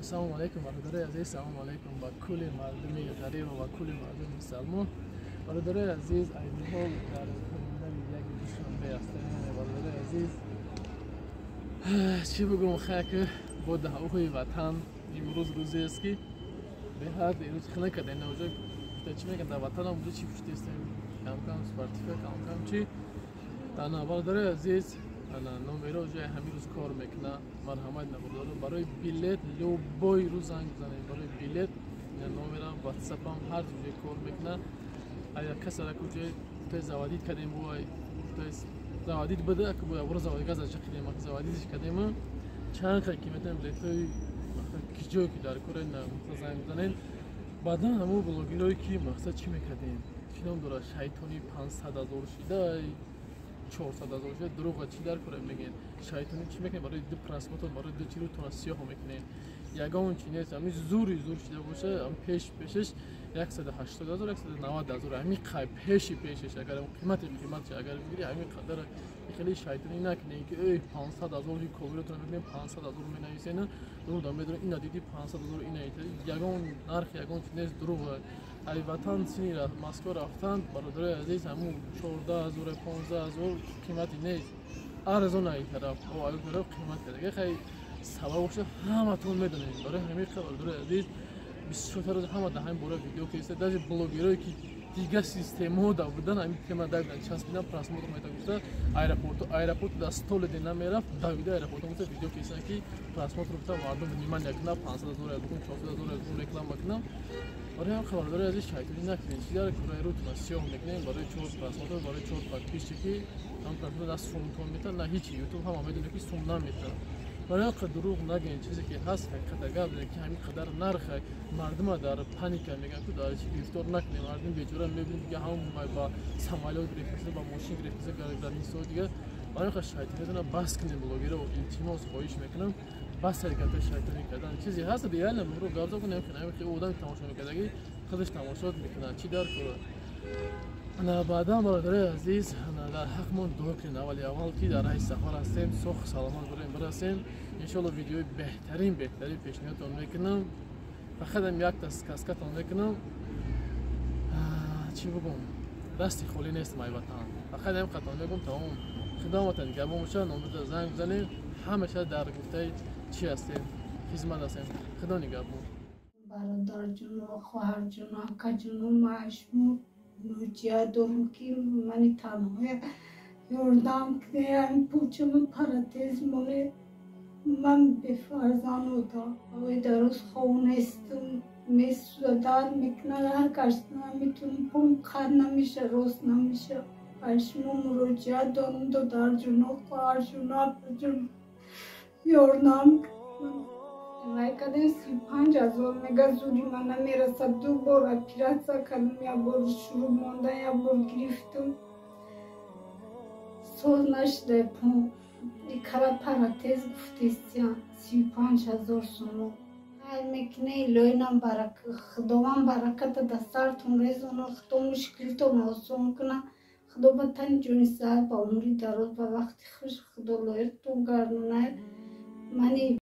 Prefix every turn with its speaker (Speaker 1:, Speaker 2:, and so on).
Speaker 1: Ассалому алайкум, бародарои азиз, салому алайкум ба кулли мардуми ғариб ва кулли мардуми мусалмон. Бародарои азиз, айни ҳол дар терминали яки Душанбе ҳастем. Бародарои азиз, чӣ бигӯм, хаяки бо даъвои ватан имрӯз рӯзест, ки беҳад имрӯз хина кардем. Наоҷо чӣ мегӯям, дар ватанам уҷо чӣ пуштистем, камкам спортивка, камкам чӣ. Ана, бародарои азиз, ана номеро ҷои ҳамин рӯз кор мекунад. Марҳамат, набардоро, барои билет любой рӯз занг бизанед. Барои билет номерам, ватсапам, ҳар ҷое кор мекунад. Агар касара куҷое заводить кардем, заводить буда, бо заводига зачақидем, заводить кардем, чанд қа ки метавонем билетҳои ки ҷое ки дар кора занг бизанед. Баъдан ҳамон блогерое ки мақсад чӣ мекардем, чӣ ном дорад, шайтони 500 000 шидай, 400 000 шуда, дурӯға чӣ дар кора мегӯед? Шайтонӣ чӣ мекунед? Барои ду просмотр, барои ду чирутона сиёҳ мекунед. Ягон чи нест. Ҳамин зури зур шида боша, пеш пешаш 180 000, 190 000, ҳамин қай пеши пешаш. Агар қимати қиматш агар бигирӣ, ҳамин қадар. Хеле шайтонӣ накунед, ки эй, 500 000 ковиротон мекунем, 500 000 менависен, дурӯғ медонем, ина диди 500 000, ина ягон нарх, ягон чи нест, дурӯғ. Ай ватан сини Москва рафтан, бародарои азиз, ҳамун 14 000, 15 000 қимати нест, арзон. Ай тараф, ай тараф қимат карда, хай сабабоша ҳаматон медонед. Барои ҳамин, бародарои азиз, бисёртар ҳама дар ҳамин бора видео киста, даже блогерое ки дигар системаҳо да будан, ҳамин тема дар часпидан, просмотр мета гуфта, аэропорту аэропорт да столеде намерафт, давида аэропорто гуфта видео кистан, ки просмотр гуфта, мардум внимание кунад, 500 000 букун, 400 000 букун, реклама кунам. Барои ҳам, бародарои азиз, шайтонӣ накунед. Чӣ дар кураи рӯтона сиёҳ мекунем барои чор просмотр, барои чор подписчики? Ҳам просмотр на сумтон метан, на ҳичи. Ютуб ҳама медонад, ки сум наметан. Барои ҳам дурӯғ нагӯед, чизе ки ҳаст, ҳақиқата гап занед, ки ҳамин қадар нарха. Мардума дар паника мегӯянд, ку дар чи гирифтор накунем. Мардум бечора мебинед, дига ҳам ба самолёт гирифтаса, ба мошин гирифтаса, дар нисо дига. Барои ҳам шайтонитона бас кунем, блогеро, илтимос, хоҳиш мекунам, бас ҳараката шайтонӣ кардан. Чизе ҳаст, реально мро гап закунем, одами тамошо мекардаги худаш тамошо мекунад, чӣ дар кора? Баъдан, бародарои азиз, дар ҳақмон дуо кунед аввали аввал, ки дар раҳи сафар ҳастем, соҳ саломат бароем бирасем. Иншоалло, видеои беҳтарин, беҳтарин пешниҳодтон мекунам. Фақат ам якта сказкатон мекунам. Чӣ бигӯм, дасти холӣ нестам ай ватан, фақат ам қатон мегӯм, тамом. Худо нигаҳбон бошад. Номерда занг бизанем, ҳамеша дар гуфтаи чӣ ҳастем, хизмат ҳастем. Худо нигаҳбон.
Speaker 2: Бародарҷуну хоҳарҷуну акаҷуну, маашму муроҷиат дорам, ки мани танҳоя ёрдам кунед. Пулчама протез моне, ман бефарзанд будам. Ой, дароз хов нестам, месӯза, дард мекунад, ҳар кашта наметунам, пом қад намеша, рост намеша. Ба шумо муроҷиат дорам, додарҷуну, хоҳарҷуну, апаҷун, ёрдам. Вай кардем, 35 000 мега, зури ман намерасад. Ду бор оператсия кардам, як бор шурӯъ монда, як бор гирифтам, соз нашуда пом. Икара протез гуфтестиян, 35 000 сумо. Хайр мекуне, илоҳинам Худованд бараката дар сартон резона, Худо мушкилтон осон куна, Худо ба тани ҷони саҳат, ба умри дароз, ба вақти хуш Худо лоиқтон гардонад. Мани.